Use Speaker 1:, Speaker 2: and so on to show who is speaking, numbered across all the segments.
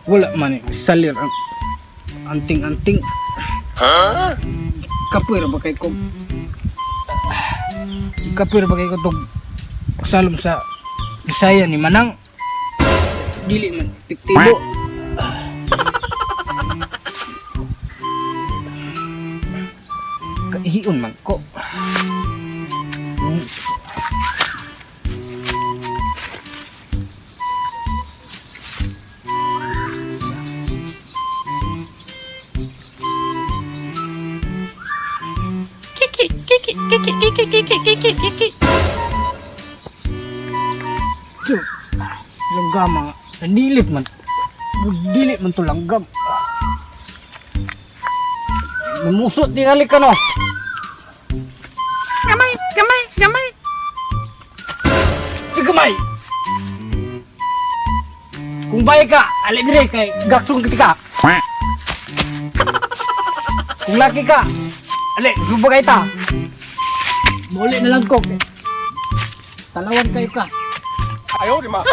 Speaker 1: Wala man eh, salir ang anting-anting. Kapoy ra ba kay ko? Kapoy ra ba kay ko tog salom sa Bisaya ni Manang? Dili man epektibo. Kaihion man ko. Diyo, langgama nga. Nanilit man. Dili man to langgam. Namusot tingali ka no.
Speaker 2: Gamay, gamay, gamay.
Speaker 1: Si gamay. Kung bayay ka, ali dire kay gaksong kita ka. Kung laki ka, ali lubagay ta. Muli na lang ko. Talawan kayo ka.
Speaker 3: 哎呦我的妈！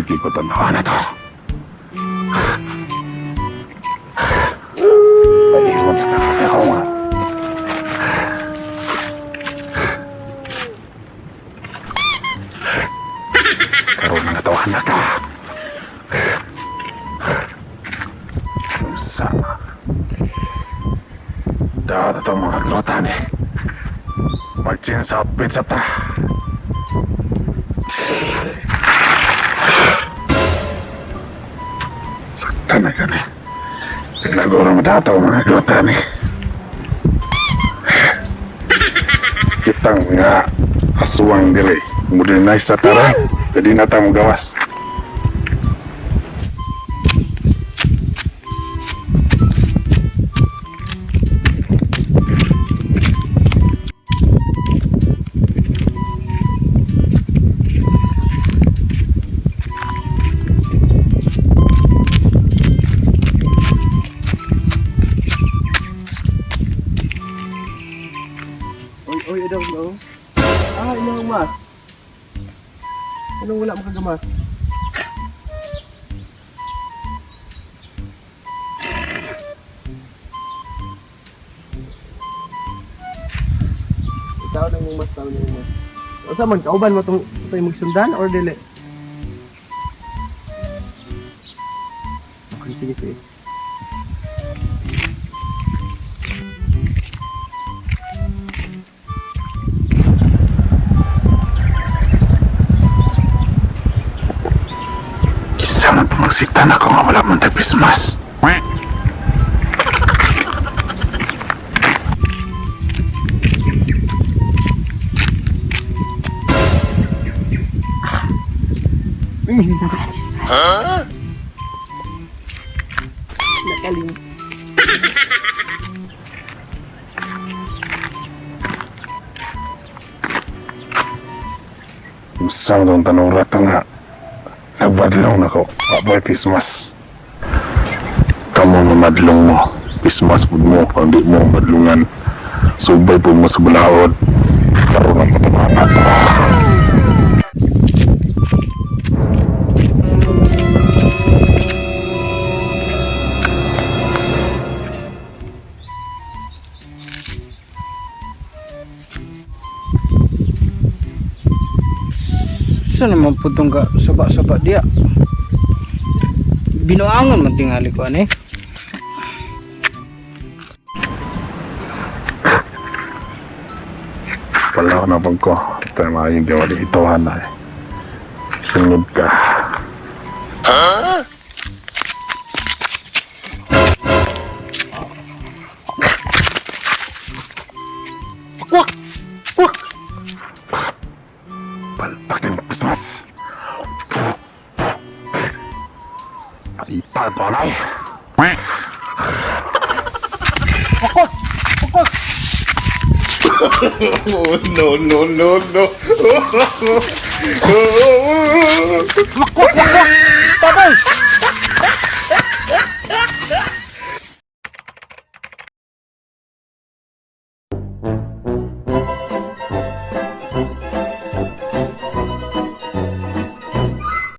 Speaker 4: Kaya ko tanawa na to. Paiwan sa ako nga. Karoon na natawahan na ka. Sa... Dapat itong mga grotan eh. Magchinsa pizza ta. Saktan na gani. Pinaguro mo dato mga grotan eh. Kitang nga aswang diri. Modernize sa tara. Pwede na tayo gawas.
Speaker 3: Oy, oy, daw, daw. Ah, ilang mas. Anong wala makagamas? Ikaw na mong mas, tao na mong mas. Unsa man kauban mo tong to'y magsundan or dili? Okay, sige, sige.
Speaker 4: Isa man pamagsitan ako nga wala man tag Christmas.
Speaker 3: Nakalim.
Speaker 4: Usang tong tanong rato nga. Nagbadlong na ko. Waboy Christmas. Kamo nga madlong mo. Christmas pud mo. Kung di mo madlungan. Subay po mo sa balaod. Karoon ang matamaan to.
Speaker 1: Saan naman po itong ka saba-saba diya? Binuangan man tingali ko ani.
Speaker 4: Wala ko na pag ko. Ito yung mga hindi wali ituhan na eh. Sunod ka.
Speaker 1: Kwak! Kwak!
Speaker 4: Palpak ng Christmas. Paita to na eh.
Speaker 5: No, no, no, no.
Speaker 1: Wakwak, wakwak. Baboy.